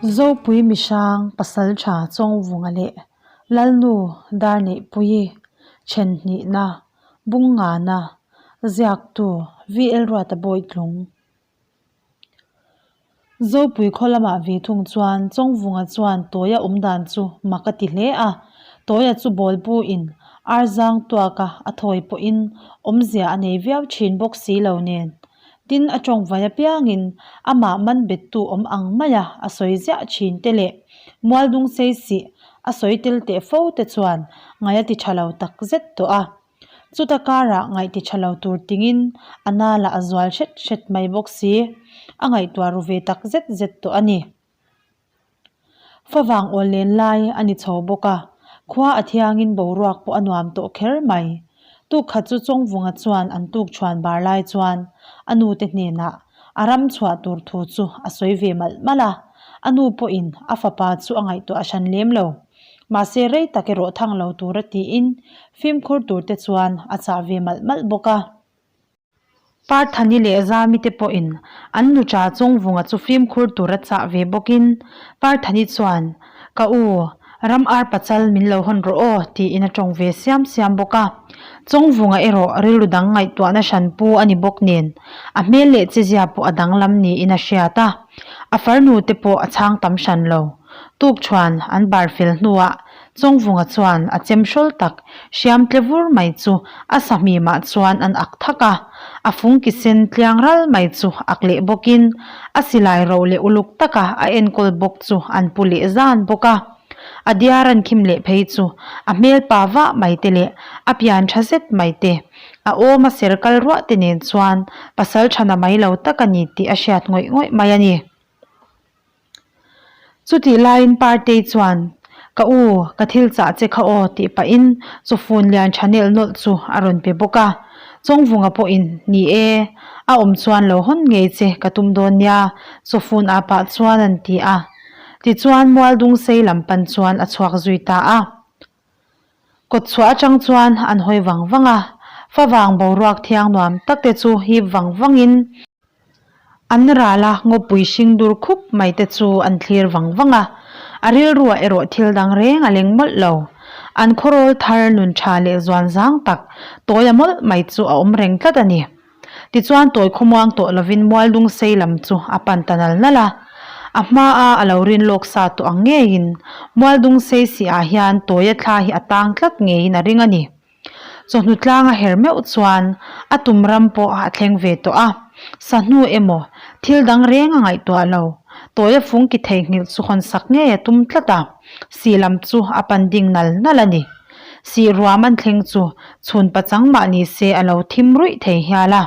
Zopui Mihrang Pasaltha Chawngvunga leh Lalnu Darneihpuii Thenhnihna Bungngana Ziaktu VL Ruata Bawitlung Zopui khaw lamah ve thung chuan Chawngvunga chuan Tawia awm dan chu mak a ti hle a, Tawia chu bawlbu in arzang tuaka a thawi pawhin awmzia a nei viau thin bawk si lo nen. Tin a tawngvai apiangin amah man bettu awm ang maia a sawi ziah thin te leh mualdung sei sih a sawi tel teh fo te chuan ngaih a ti tha lo tak zet tawh a. Chuta karah ngaih ti tha lo tur tingin a nalah a zual hret hret mai bawk si. A ngaihtuah ru ve tak zet zet tawh a ni. Favang awl len lai a ni chho bawk a, khua a thiangin boruak pawh a nuam tawh kher mai. Tuk khat chu Chawngvunga chuan an tuk chhuan bar lai chuan a nute hnenah a ram chhuah tur thu chu a sawi ve malh malh a, a nu pawhin a fapa chu a ngaihtuah hran lem lo. Mahse rei tak erawh thang lo tura tiin fimkhur tur te chuan a chah ve malh malh bawk a. Parthani leh Zami te pawhin an nuṭa Chawngvunga chu fimkhur tura chah ve bawkin Parthani chuan, Ka u, ram ar pachal min lo hawn rawh aw tiin a tawng ve siam siam bawk a. Chawngvunga erawh rilru dang ngaihtuahna hranpu a ni bawk nen a hmel leh chezia pawh a danglam niin a hriat a. A farnu te pawh a chhang tam hran lo. Tukṭhuan an bar fel hnuah Chawngvunga chuan a chem hrawl tak hriam tle vur mai chu a sahmimah chuan an ak thak a, a fung ki sen tliang ral mai chu ak leh bawkin a silai ro leh uluk taka a enkawl bawk chu an pu leh zan bawk a. A diar an khim leh phei chu a hmel pa vah mai te leh a pian tha zet mai te, a awm a ser kal ruah te nen chuan pasal thana mai lo tak a ni tih a hriat ngawih ngawih mai a ni. Chutih laiin Partei chuan, Ka u, ka thil chah che kha aw tih pahin chawfun lian tha nelh nawlh chu a rawn pe bawk a. Chawngvunga pawhin, Ni e, a awm chuan lo hawn ngei che ka tum dawn nia, chawfun ah pah chuan an ti a. Tichuan Mualdung sei lam pan chuan a chhuak zui ta a. Kawtchhuah atang chuan an hawi vang vang a, favang boruak thiang nuam tak te chu hip vang vangin, An ral a, ngawpui hring dur khup mai te chu an thlir vang vang a, a rilruah erawh thil dang reng a leng mawlh lo. An khawrawl thar nun tha leh zuan zang tak, tawi a mawlh mai chu a awm reng tlat a ni. Tichuan tawi khawmuang tawh lovin mualdung sei lam chu a pan ta nal nal a. A hmaa a lo rin lawk sa tawh ang ngeiin mualdung sei si ah hian tawia thla hi a tang tlat ngeiin a ring a ni. Chawhnu tlang a her meuh chuan a tum ram pawh a thleng ve tawh a, sahnu emaw thil dang reng a ngaihtuah lo. Tawia fung ki theihnghilh chu hawn sak ngei a tum tlat a, sih lam chu a pan ding nal nal a ni. Sih ruam an thleng chu chhun pachang mah ni se a lo thim ruih thei hial a.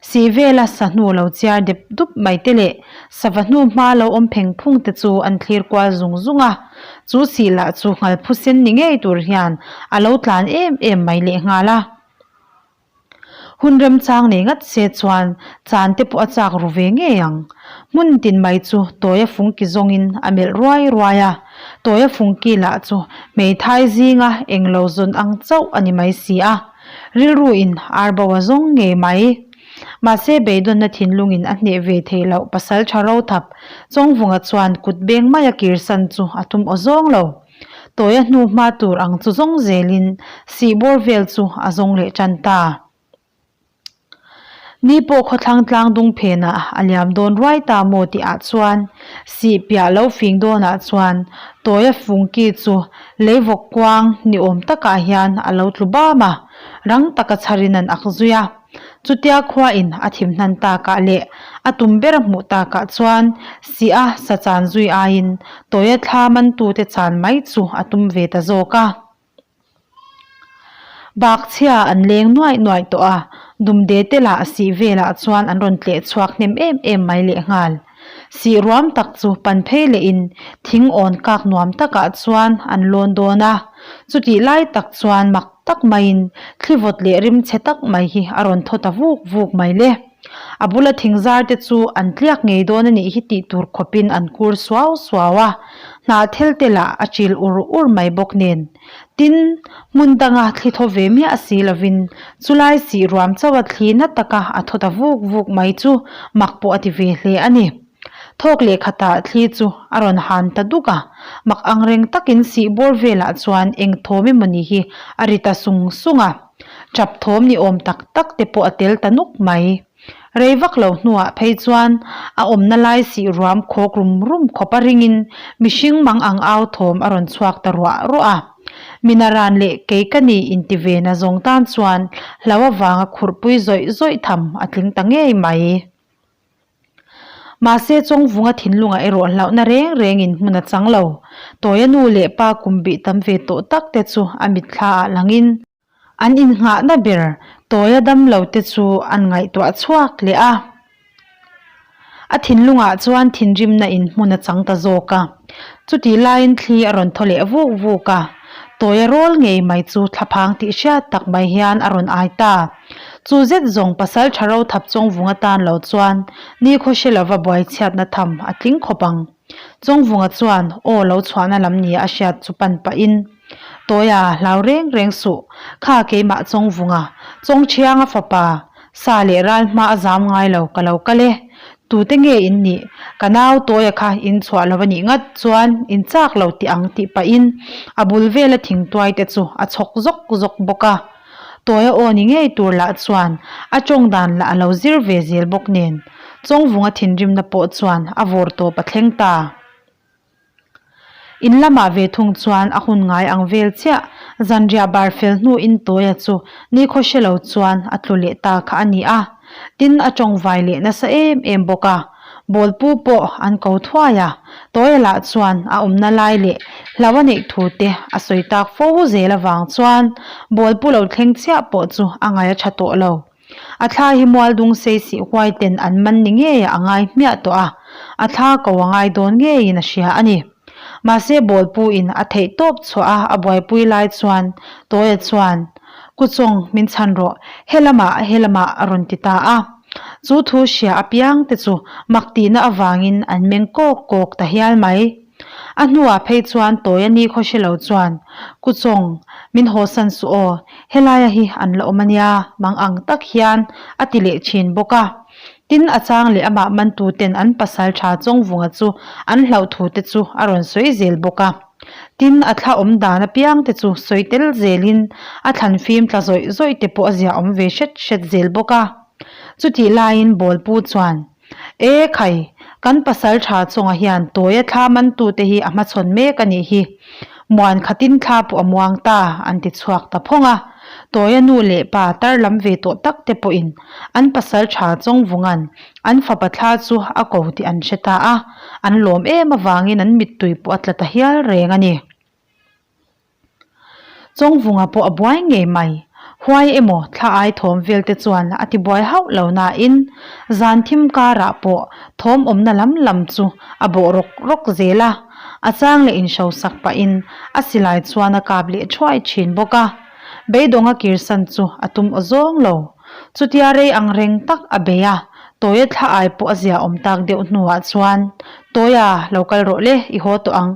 Sih vela sahnu lo chiar dep dup mai te leh sava hnu hma lo awm pheng phung te chu an thlir kual zung zung a, chu sih lah chu nghalphu sen ni ngei tur hian a lo tlan em em mai lehnghal a. Hun remchang nei ngat se chuan chan te pawh a chak ru ve ngei ang. Hmun tin mai chu tawia fungki zawngin a melh ruai ruai a, tawia fungki lah chu hmeithai zinga englo zawn ang chauh a ni mai si a. Rilru in ar bo a zawng ngei mai. Mahse beidawnna thinlungin a hneh ve theih loh pasal tha ro thap Chawngvunga chuan kut beng maia kirsan chu a tum aw zawng lo. Tawia hnu hma tur ang chu zawng zelin sihbawr vel chu a zawng leh tan ta. Ni pawh khawthlang tlang dung phenah a liam dawn ruai ta maw tih ah chuan sih piah lo fing dawnah chuan tawia fungki chu Leivawk kuang ni awm takah hian a lo tlu bam a, rang taka chharin an ak zui a. Chutia khuain a thim hnan takah leh a tum ber a hmuh takah chuan sih a sa chan zui aiin tawia thla mantute chan mai chu a tum ve ta zawk a. Bakchhia an leng nuaih nuaih tawh a, dumde te lah sih velah chuan an rawn tleh chhuak hnem em em mai lehnghal. Sih ruam tak chu pan phei lehin thing awn kak nuam takah chuan an lawn dawn a, chutih lai tak chuan mak tak maiin thli vawt leh rim chhe tak mai hi a rawn thaw ta vuk vuk mai le. A bula thing zar te chu an tliak ngei dawn a nih hi tih tur khawpin an kur suau suau a, hnahthel te lah a chil ur ur mai bawk nen. Tin, hmun danga thli thaw ve miah si lovin chulai sih ruam chauha thli na taka a thaw ta vuk vuk mai chu mak pawh a ti ve hle a ni. Thawk leh khatah thli chu a rawn han ta duk a, mak angreng takin sih bawr velah chuan eng thawm emawni hi a ri ta sung sung a, chap thawm ni awm tak tak te pawh a tel ta nuk mai. Rei vak lo hnuah phei chuan a awmna lai sih ruam khawk rum rum khawp a ringin mihring mang ang au thawm a rawn chhuak ta ruah ruah a. Minaran leh kei ka ni inti ve na zawng tan chuan hlau avanga khurhpui zawih zawih tham a tling ta ngei mai. Mahse Chawngvunga thinlungah erawh hlauhna reng rengin hmun a chang lo. Tawia nu leh pa kum bih tam ve tawh tak te chu a mitthla ah langin An innghahna ber tawia damlo te chu an ngaihtuah chhuak leh a. A thinlungah chuan thinrimna in hmun a chang ta zawk a. Chutih laiin thli a rawn thaw leh vuk vuk a. Tawia rawl ngei mai chu thlaphang tih hriat tak mai hian a rawn ai ta. Chu zet zawng pasal tha ro thap Chawngvunga tan lo chuan nikhaw hre lova buaichhiatna tham a tling khawp ang. Chawngvunga chuan aw lo chhuahna lam nia a hriat chu pan pahin, Tawia, hlau reng reng suh. Kha keimah Chawngvunga, Chawngthianga fapa, sa leh ral hma a zam ngai lo, ka lo kal e. Tute nge in nih? Ka nau Tawia kha in chhuah lo a nih ngat chuan in chak lo tih ang tih pahin a bul vela thingtuai te chu a chhawk zawk zawk bawk a. Tawia aw ni ngei tur lah chuan a tawng dan lah a lo zir ve zel bawk nen Chawngvunga thinrimna pawh chuan a vawr tawp a thleng ta. In lamah ve thung chuan a hun ngai ang vel chiah, zanriah bar fel hnuin Tawia chu nikhaw hre lo chuan a tlu leh ta kha a ni a. Tin, a tawngvai leh nasa em em bawk a. Bawlpu pawh an ko thuai a, Tawia lah chuan a awmna lai leh hlau a neih thu te a sawi tak fo zel avang chuan Bawlpu lo thleng chiah pawh chu a ngaih a tha tawh lo. A thla hi mualdung sei sih huai ten an man ni ngei a ngai hmiah tawh a, a thla ko a ngai dawn ngeiin a hria a ni. Mahse Bawlpu in a theih tawp chhuah a a buaipui lai chuan Tawia chuan, Kuchawng min chhan rawh, helamah helamah a rawn ti ta a. Chu thu hria apiang te chu mak tihna avangin an meng kawk kawk ta hial mai. A hnuah phei chuan Tawia ni khaw hre lo chuan, Kuchawng, min hawsan suh aw, helaia hi an la awm a nia, mang ang tak hian a ti leh thin bawk a. Tin, a chang leh amah mantuten an pasal tha Chawngvunga chu an hlauh thu te chu a rawn sawi zel bawk a. Tin, a thla awm dan apiang te chu sawi tel zelin a thlan fim tla zawih zawih te pawh a zia awm ve hret hret zel bawk a. Chutih laiin Bawlpu chuan, E khai, kan pasal tha chungah hian tawia thla mantute hi a hmachhawn mek a nih hi. Muan khatin thla pawh a muang ta, an ti chhuak ta phawng a. Tawia nu leh pa tar lam ve tawh tak te pawhin an pasal tha Chawngvunga'n an fapa thla chu a ko tih an hre ta a, an lawm em avangin an mittui pawh a tla ta hial reng a ni. Chawngvunga pawh a buai ngei mai. Huai emaw thla ai thawm vel te chuan a ti buai hauh lo nain zan thim karah pawh thawm awmna lam lam chu a bawh rawk rawk zel a, a chang leh inhrosak pahin a silai chuan a kap leh thuai thin bawk a. Beidawnga kirsan chu a tum aw zawng lo. Chutia rei ang reng tak a bei a, Tawia thla ai pawh a zia awm tak deuh hnuah chuan, Tawia, lo kal rawh le, i haw tawh ang.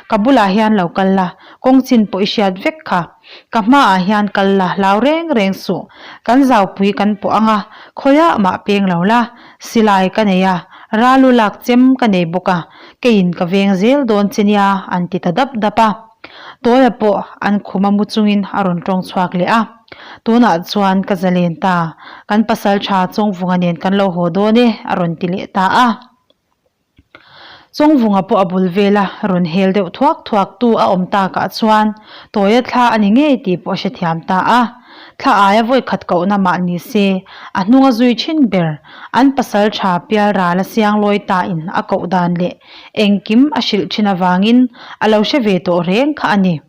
Ka bulah hian lo kal la, kawng chin pawh i hriat vek kha. Ka hmaah hian kal la, hlau reng reng suh. Kan zaupui kan pawh ang a, khawiah mah peng lo la. Silai ka nei a, ralu lak chem ka nei bawk a, keiin ka veng zel dawn che nia, an ti ta dap dap a. Tawia pawh an khum a mu chungin a rawn tawng chhuak leh a. Tunah chuan ka zalen ta, kan pasal tha Chawngvunga nen kan lo haw dawn e, a rawn ti leh ta a. Chawngvunga pawh a bul vela rawn hel deuh thuak thuak tu a awm takah chuan Tawia thla a ni ngei tih pawh a hrethiam ta a. Thla aia vawikhat kohna mah ni se, a hnunga zui thin ber, an pasal tha Pialrala Sianglawi ta in a koh dan leh engkim a hrilh thin avangin a lo hre ve tawh reng kha a ni.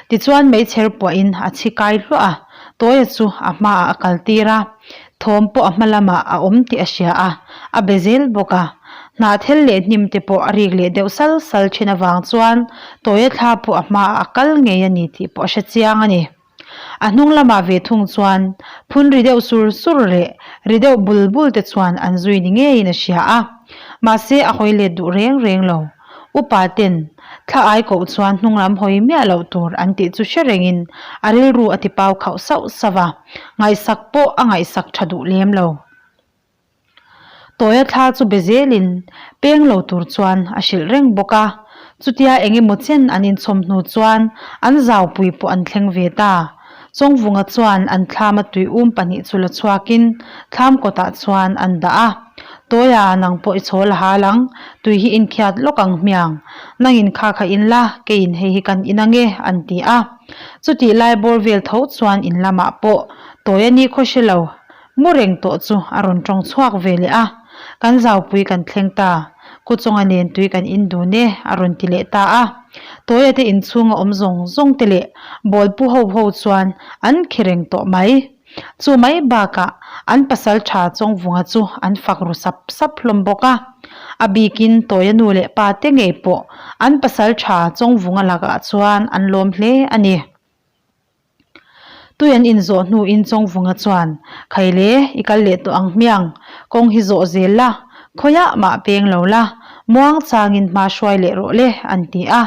Tichuan meichher puahin a chhi kai hluah a, Tawia chu a hmaah a kal tir a, thawm pawh a hma lamah a awm tih a hria a, a be zel bawk a. Hnahthel leh hnim te pawh a rik leh deuh sal sal thin avang chuan Tawia thla pawh a hmaah a kal ngei a ni tih pawh a hre chiang a ni. A hnung lamah ve thung chuan phun ri deuh sur sur leh ri deuh bul bul te chuan an zui ni ngeiin a hria a. Mahse a hawi let duh reng reng lo. Upa ten thla ai koh chuan hnung lam hawi miah loh tur an tih chu hre rengin a rilru a ti pau khauh sauh sauh a, ngaihsak pawh a ngaihsak tha duh lem lo. Tawia thla chu be zelin peng lo tur chuan a hrilh reng bawk a. Chutia eng emaw chen an inchhawm hnu chuan an zaupui pawh an thleng ve ta. Chawngvunga chuan an thlama tui um pahnih chu la chhuakin thlam kawtah chuan an dah a. Tawia, nang pawh i chhawl a hal ang, tui hi inkhiat lawk ang hmiang. Nangin kha kha in la, keiin hei hi kan in ange, an ti a. Chutih lai bawr vel tho chuan in lamah pawh Tawia ni khaw hre lo, mu reng tawh chu a rawn tawng chhuak ve leh a. Kan zaupui kan thleng ta, Kuchawnga nen tui kan in dun e, a rawn ti leh ta a. Tawia te inchhunga awm zawng zawng te leh bawlpu ho ho chuan an khi reng tawh mai. Chu mai bakah an pasal tha Chawngvunga chu an fak ru sap sap hlawm bawk a. A bikin Tawia nu leh pa te ngei pawh an pasal tha Chawngvunga lakah chuan an lawm hle a ni. Tui an inzawh hnuin Chawngvunga chuan, Khaile, i kal leh tawh ang hmiang, kawng hi zawh zel la, khawiah mah peng lo la, muang changin hma hruai leh rawh le, an ti a.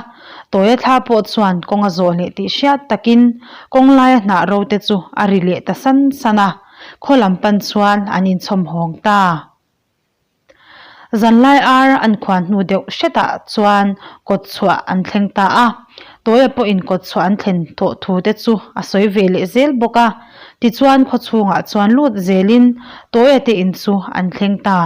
Tawia thla pawh chuan kawng a zawh leh tih hriat takin kawng laia hnah ro te chu a ri leh ta san san a, khaw lam pan chuan an inchhawm hawng ta. Zanlai ar an khuan hnu deuh hretah chuan kawt chhuah an thleng ta a, Tawia pawhin kawt chhuah an thlen tawh thu te chu a sawi ve leh zel bawk a. Tichuan khaw chhungah chuan lut zelin Tawia te in chu an thleng ta.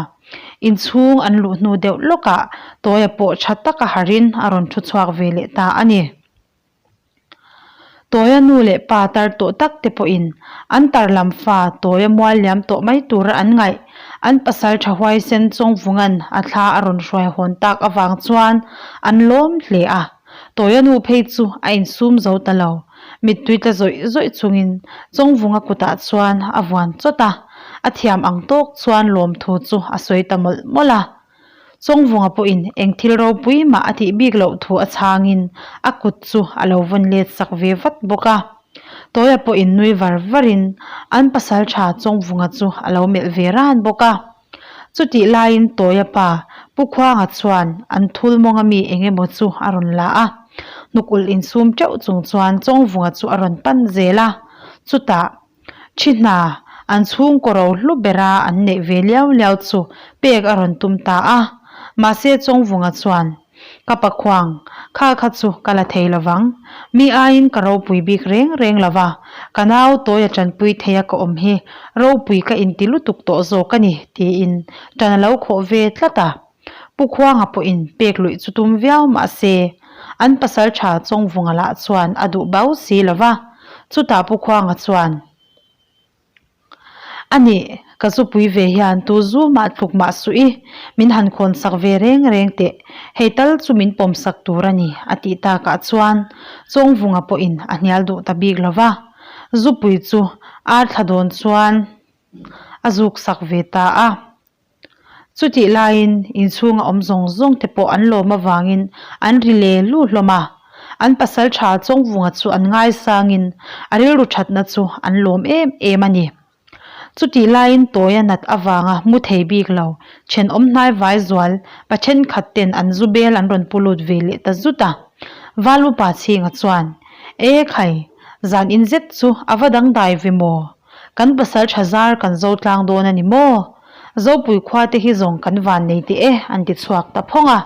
Inchhung an luh hnu deuh lawkah Tawia pawh tha taka harin a rawn thu chhuak ve leh ta a ni. Tawia nu leh pa tar tawh tak te pawhin an tar lam fa Tawia mual liam tawh mai tura an ngaih. An pasal tha huaisen Chawngvunga'n a thla a rawn hruai hawn tak avang chuan an lawm hle a. Tawia nu phei chu a insum zo ta lo. Mittui tla zawih zawih chungin Chawngvunga kutah chuan a vuan chawt a, a thiam ang tawk chuan lawmthu chu a sawi ta mawlh mawlh a. Chawngvunga pawhin eng thil ropui mah a tih bik loh thu a chhangin a kut chu a lo vawn let sak ve vat bawk a. Tawia pawhin nui var varin an pasal tha Chawngvunga chu a lo melh ve ran bawk a. Chutih laiin Tawia pa Pu Khuanga chuan an thul mawnga mi eng emaw chu a rawn la a. Hnuk ulh insum teuh chung chuan Chawngvunga chu a rawn pan zel a. Chutah Thi hna, an chhungkaw ro hlu bera an neih ve liau liau chu pek a rawn tum ta a. Mahse Chawngvunga chuan, Ka pakhuang, kha kha chu ka la thei lovang. Mi aiin ka ropui bik reng reng lo va, ka nau tawi a tanpui thei a ka awm hi ropui ka inti lutuk tawh zawk a ni, tiin tan a lo khawh ve tlat a. Pu Khuanga pawhin pek luih chu tum viau mah se, an pasal tha Chawngvunga lah chuan a duh bau si lo va. Chutah Pu Khuanga chuan, A nih, ka zupui ve hian tu zu mah tluk mah suh i, min han khawn sak ve reng reng teh, hei tal chu min pawm sak tur a ni, a tih takah chuan Chawngvunga pawhin a hnial duh ta bik lo va. Zupui chu ar thla dawn chuan a zuk sak ve ta a. Chutih laiin inchhunga awm zawng zawng te pawh an lawm avangin an ri le lu hlawm a, an pasal tha Chawngvunga chu an ngaisangin a rilru thatna chu an lawm em em a ni. Chutih laiin Tawia nat avanga mu thei bik lo, thenawm hnai vai zual pa thenkhat ten an zu bel an rawn pu lut ve leh ta zut a. Valupa Chhinga chuan, E khai, zan in zet chu a va dangdai ve maw? Kan pasal tha zar kan zo tlang dawn a ni maw? Zopui khua te hi zawng kan van nei teh e, an ti chhuak ta phawng a.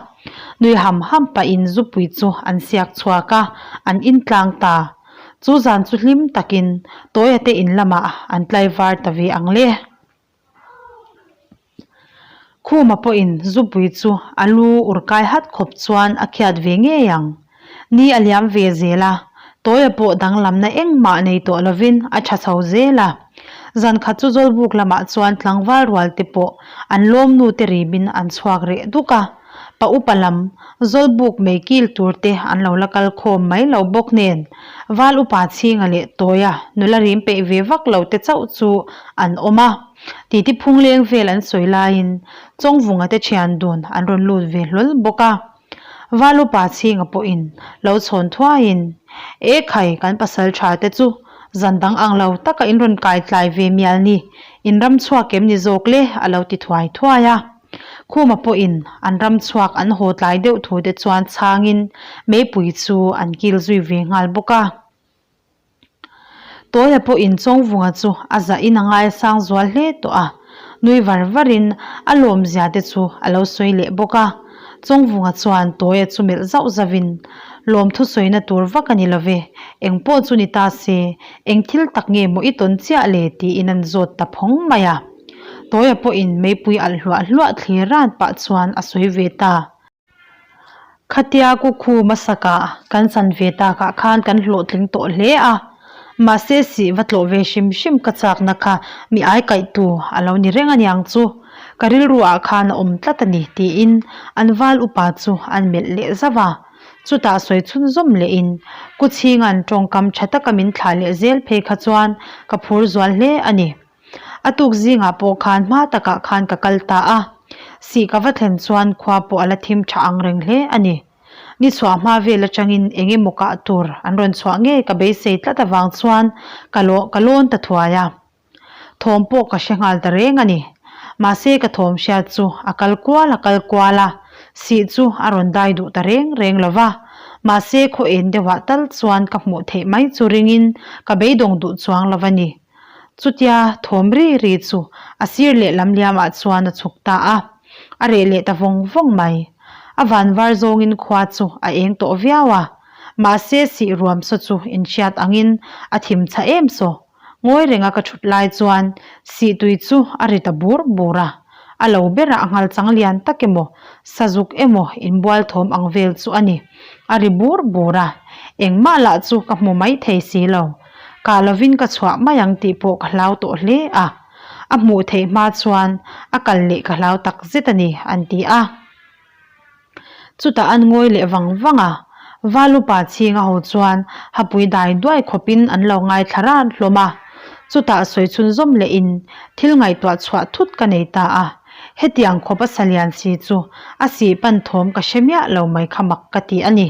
Nui ham ham pahin zupui chu an siak chhuak a, an in tlang ta. Chu zan chu hlim takin Tawia te in lamah an tlaivar ta ve ang le. Khuma pawhin zupui chu a lu ur kai hat khawp chuan a khiat ve ngei ang. Ni a liam ve zel a, Tawia pawh danglamna engmah nei tawh lovin a tha chho zel a. Zan khat chu Zawlbuk lamah chuan tlangval rual te pawh an lawmnu te rimin an chhuak reh duk a. Pa upa lam Zawlbuk mei kil tur te an lo la kal khawm mai lo bawk nen Val upa Chhinga leh Tawia nula rim peih ve vak lo te chauh chu an awm a. Titi phungleng vel an sawi laiin Chawngvunga te thian dun an rawn lut ve hlawl bawk a. Valupa Chhinga pawhin lo chhawn thuaiin, E khai, kan pasal tha te chu zan dang ang lo taka in rawn kai tlai ve mial ni, in ram chhuak em ni zawk le? a lo ti thuai thuai a. Khuma pawhin an ram chhuak an haw tlai deuh thu te chuan chhangin meipui chu an kil zui ve nghal bawk a. Tawia pawhin Chawngvunga chu a zahin a ngaisang zual hle tawh a. Nui var varin a lawmzia te chu a lo sawi leh bawk a. Chawngvunga chuan Tawia chu melh zauh zauhin, Lawmthu sawina tur vak a ni lo ve, eng pawh chu ni ta se, eng thil tak nge maw i tawn chiah le? tiin an zawt ta phawng mai a. Tawia pawhin meipui alh hluah hluah thlir ran pah chuan a sawi ve ta. Khatia kukhu hmasakah kan chan ve takah khan kan hlawhtling tawh hle a, mahse sih va tlawh ve hrim hrim ka chakna kha mi ai kaihtu a lo ni reng aniang chu ka rilru ah khan a awm tlat a ni tiin an val upa chu an melh leh zauh a. Chutah sawi chhunzawm lehin Kuchhinga'n tawngkam tha taka min thlah leh zel phei kha chuan ka phur zual hle a ni. A tuk zingah pawh khan hma takah khan ka kal ta a, sih ka va thlen chuan khua pawh a la thim tha ang reng hle a ni. Ni chhuah hma vel atangin eng emaw kah tur an rawn chhuah ngei ka beisei tlat avang chuan ka ka lawn ta thuai a. Thawm pawh ka hre nghal ta reng a ni. Mahse ka thawm hriat chu a kal kual a kal kual a, sih chu a rawn dai duh ta reng reng lo va. Mahse khaw en deuhah tal chuan ka hmuh theih mai chu ringin ka beidawng duh chuang lo a ni. Chutia thawm ri ri chu a sir leh lam liamah chuan a chhuk ta a, a reh leh ta vawng vawng mai. A van var zawngin khua chu a eng tawh viau a, mahse sih ruam saw chu inhriat angin a thim chha em saw. Ngawi renga ka thut lai chuan sih tui chu a ri ta bur bur a, a lo berah a nghal chang lian tak emaw, sazuk emaw inbual thawm ang vel chu a ni. A ri bur bur a, engmah lah chu ka hmu mai thei si lo. Kah lovin ka chhuah mai ang tih pawh ka hlau tawh hle a, a hmuh theih hma chuan a kal leh ka hlau tak zet a ni, an ti a. Chutah an ngawi leh vang vang a, Valupa chhinga ho chuan hapui dai duai khawpin an lo ngaithla ran hlawm a. Chutah sawi chhunzawm lehin thil ngaihtuah chhuah thut ka nei ta a, hetiang khawp a salian si chu a sih pan thawm ka hre miah lo mai kha mak ka ti a ni.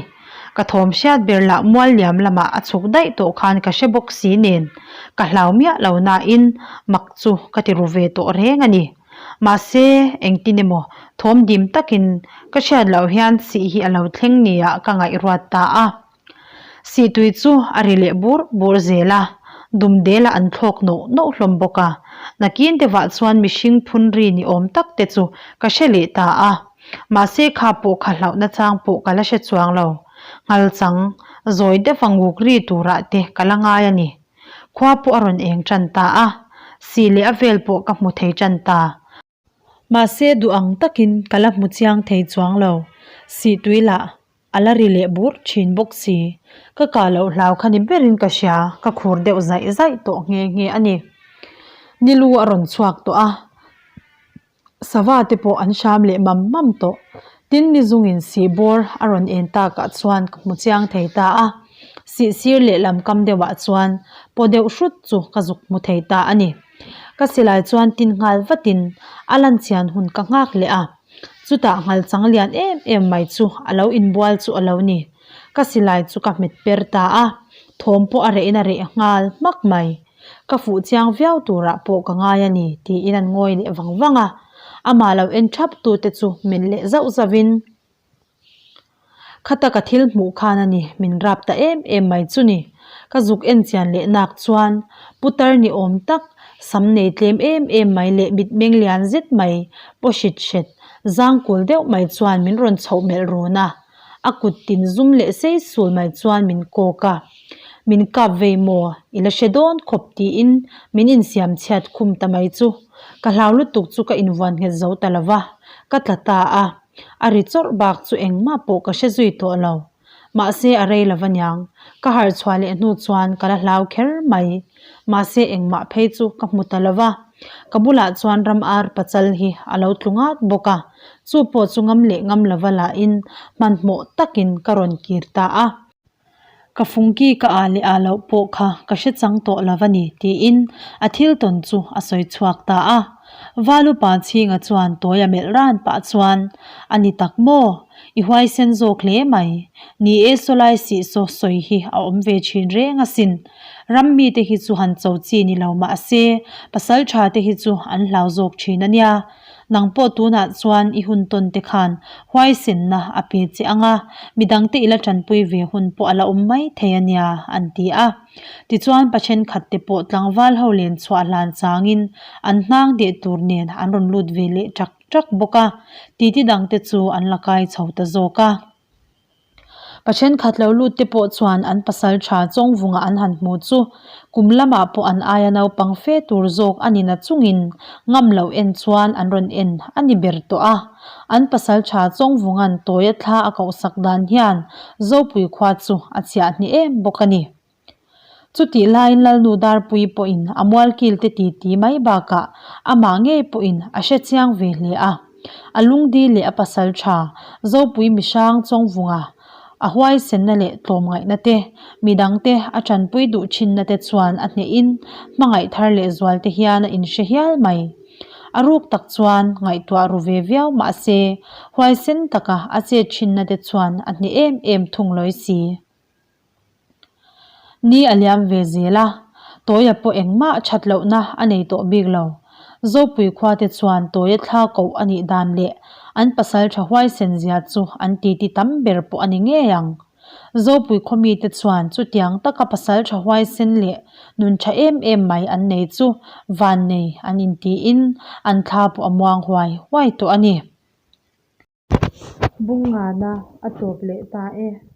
Ka thawm hriat ber lah mual liam lamah a chhuk daih tawh khan ka hre bawk si nen, ka hlau miah lo nain mak chu ka ti ru ve tawh reng a ni. Mahse, engtin emaw thawm dim takin ka hriat loh hian sih hi a lo thleng nia ka ngaihruat ta a. Sih tui chu a ri leh bur bur zel a, dumdel ah an thlawk noh noh hlawm bawk a. Nakin te vah chuan mihring phun ri ni awm tak te chu ka hre leh ta a. Mahse kha pawh kha hlauhna chang pawh ka la hre chuang lo. Nghal chang, zawi deuh a nguk ri turah te ka la ngai a ni. Khua pawh a rawn eng tan ta a, sih leh a vel pawh ka hmu thei tan ta. Mahse duh ang takin ka la hmu chiang thei chuang lo. Sih tui lah a la ri leh bur thin bawk si. Ka kah loh hlau kha ni berin ka hria, ka khur deuh zaih zaih tawh nghe nghe a ni. Nilu a rawn chhuak tawh a. Sava te pawh an hram leh mam mam tawh. Tin ni zungin sih bawr a rawn en takah chuan ka hmu chiang thei ta a. Sih sir leh lam kam deuhah chuan paw deuh hrut chu ka zuk hmu thei ta a ni. Ka silai chuan tin nghal vatin a lan chian hun ka nghak leh a. Chutah nghal chang lian em em mai chu a lo inbual chu a lo ni. Ka silai chu ka hmet per ta a. Thawm pawh a rehin a reh nghal hmak mai. Ka fuh chiang viau turah pawh ka ngai a ni, tiin an ngawi leh vang vang a. Amah lo en thap tute chu min leh zauh zauhin, Khata ka thil hmuh khan a ni, min rap ta em em mai chu ni. Ka zuk en chian leh nak chuan putar ni awm tak, sam nei tlem em em mai leh mitmeng lian zet mai, paw hrit hret, zang kul deuh mai chuan min rawn chhoh melh run a. A kut tin zum leh sei sul mai chuan min kawk a, Min kap vei maw? I la hre dawn khawp tiin min insiam chhiat khum ta mai chu. Ka hlau lutuk chu ka invuan nghet zo ta lo va, ka tla ta a. A ri chawrh bak chu engmah pawh ka hre zui tawh lo. Mahse a rei lo va niang. Ka harh chhuah leh hnu chuan ka la hlau kher mai. Mahse engmah phei chu ka hmu ta lo va. Ka bulah chuan ram ar pachal hi a lo tlu ngat bawk a, chu pawh chu ngam leh ngam lova lahin hmanhmawh takin ka rawn kir ta a. Ka fungki ka ah leh ah loh pawh kha ka hre chang tawh lo va ni tiin a thil tawn chu a sawi chhuak ta a. Valupa chhinga chuan tawi a melh ran pah chuan, A ni tak maw? I huaisen zawk hle mai. Ni e sawlai sih saw sawi hi a awm ve thin reng asin. Ram mite hi chu han cho chi ni lo mah se, pasalṭha te hi chu an hlau zawk ṭhin a nia. Nang pawh tunah chuan i hun tawn te khan huaisenna a pe che ang a, midangte i la ṭanpui ve hun pawh a la awm mai thei a nia, an ti a. Tichuan pa ṭhenkhat te pawh tlangval ho len chhuah hlan changin an hnang deh tur nen an rawn lut ve leh ṭak ṭak bawk a, titi dangte chu an la kai chho ta zawk a. Pa ṭhenkhat lo lut te pawh chuan an pasal ṭha Chawngvunga an han hmu chu kum lamah pawh an aia naupang fe tur zawk a ni na chungin ngam loh en chuan an rawn en a ni ber tawh a. An pasal ṭha Chawngvunga'n Tawia thla a kohsak dan hian Zopui khua chu a chhiah hni em bawk a ni. Chutih laiin Lalnu Darpuii pawhin a mualkil te titi mai bakah amah ngei pawhin a hre chiang ve hle a. A lungdi leh a pasal tha Zopui mihrang Chawngvunga a huaisenna leh tlawmngaihna te, midangte a tanpui duh thinna te chuan a hnehin hmangaih thar leh zual te hian a inhre hial mai. A ruk tak chuan ngaihtuah ru ve viau mah se huaisen taka a chet thinna te chuan a hneh em em thung lawi si. Ni a liam ve zel a, Tawia pawh engmah that lohna a nei tawh bik lo. Zopui khuate chuan Tawia thla koh a nih dan leh an pasal tha huaisen zia chu an titi tam ber pawh a ni ngei ang. Zopui khaw mite chuan chutiang taka pasal tha huaisen leh nun tha em em mai an nei chu vannei an intiin an thla pawh a muang huai huai tawh a ni. Bungana a tawp leh ta e.